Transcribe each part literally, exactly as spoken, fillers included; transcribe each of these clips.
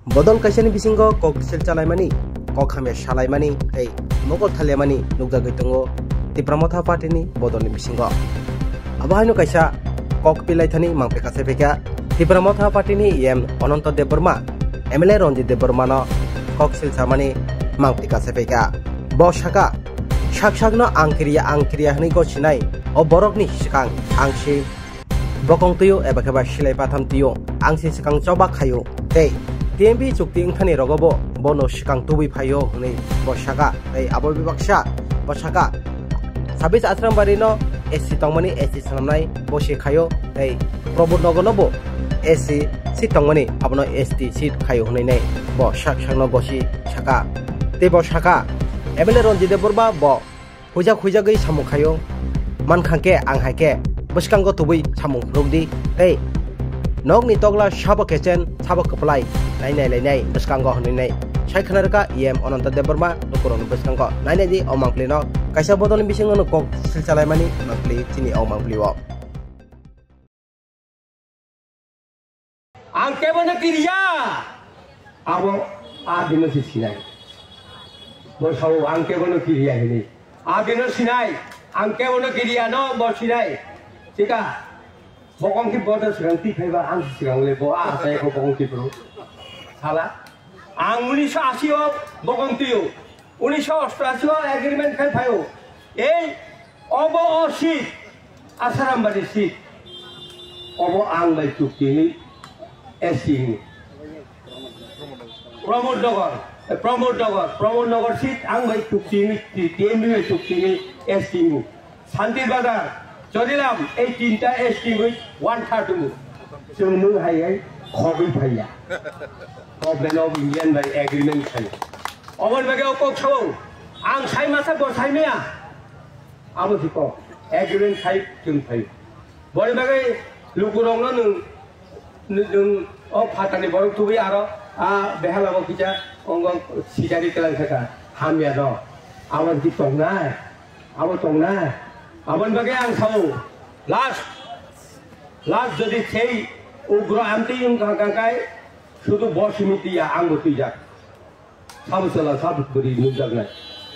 Bodol kaisani bisingo kok silchalaimani, kok hamya salaimani tei mokol thalyamani nukjagwi tongo Tipra Motha Party ni bodolni bisingo. Abo haino kaisa kok pilaithani mangphi kasai phaikha Tipra Motha Party ni E M Ananta Debbarma, M L A Ranjit Debbarma no kok silchamani mangphi kasai phaikha. Bo saka, sak sakno ang kiriya, ang kiriya hwnwi gosinai o borokni swkang ang se bokong twiyo eba khe ba silai patham twiyo, ang se swkang choba khaio tei T M P chukti wngthani rogo bo bono swkang tubui phaio hwnwi bo saka. Tei abo bebaksa bo saka, Sabis Asrambari no S C tongmani S C swnamnai bo se khaio tei Pramod Nagar no bo S C seat tongmani abono S T seat khaio hwnwi nai bo sak sakno gosi saka. Tei bo saka M L A Ranjit Debbarma bo huijak huijagwi samung khaio. Mankha khe ang hai khe bwskango tubui samung rwkdi tei nokni tokla sabo kechen sabo kwplai nainai lainai bwskango hwnwi nai sai khna rwkha E M Ananta Debbarma lukurokni bwskango. Nainai di o mangpli no kaisa bodolni bisingo no kok silchalaimani mangpli chini o mangpli o. Ang kebono kiriya. Abo a bino se sinai. Bo sao ang kebono kiriya hini. A bino sinai. Ang kebono kiriya no bo sinai. Tika. Bokong ki bodo sigang ti phaiba ang sigang le bo a sai ko bokong ki bro. Sala. Ang unisho ashi o bokong tiyo. Unisho ostashi o agreement khai phaio. Ei obo o seat, Asarambari seat. Obo ang bai chukti ni S C ni. Pramod Nagar, eh, Pramod Nagar, Pramod Nagar seat ang bai chukti ni T M B bai chukti ni S C ni. Santir Bazar, Chorilam, ei tinta S T bai one third mu. Chwng nung hai hai khogwi phaiya. Government of Indian bai agreement khai. Oboni bagwi o kok sao, ang sai masa bo sai maya. Abo si kok, agreement khai chwng phai. Boni bagwi lukurokno nwng, nwng, nwng o phatani borok tubui aro a behala bo kisa ongo sijari kelang kha hamya no. Abo si tongnai, abo tongnai. Aboni bagwi ang sao, last, last jodi sei ugro amtwi wngkha kha kai, sudu bo simi twiya, ang bo twijak. Sabo chwla sabo bwrwi nukjaknai.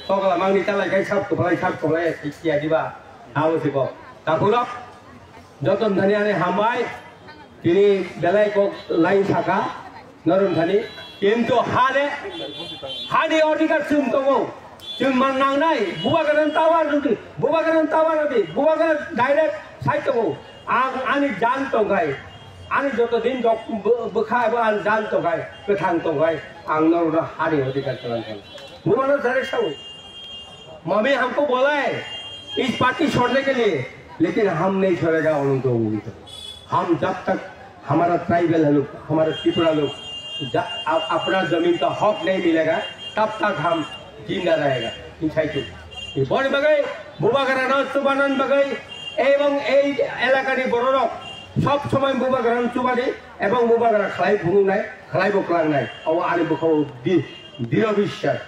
Tokla mangni talai khai sab kwplai sab kwplai kiya diba? Abo se kok. Takhurok joto thani ani hambai. Tini belai kok line saka norom thani. Kintu hane hani odhikar chwng tongo. Chwng man nangnai. Bubagra tower rwdi. Bubagra tower rwdi. Bubagra direct side tongo. Ang ani jan tongkhai, ani joto din dok bw-, bwkha ebo ang jan tongkhai, kwthang tongkhai, ang norokno hani odhikar kwlang kha. Bumano jare sao, "Mami hamko bolai, is party chhodne ke liye, lekin hum nahi chhodega Ananta Gogoi to. Hum jab tak hamara tribal hai log, hamara Tripura log, ja-, a-, apna zameen ka hak nahi milega, tab tak hum jinda rahega." Insai tu. Boni bagwi Bubagrano chubanan bagwi ebong ei elakani bororok sob somoi Bubagrano chubadi ebong Bubagra khlai phunuknai, khlai bo klangnai. Obo ani bwkhao di-, diro biswas.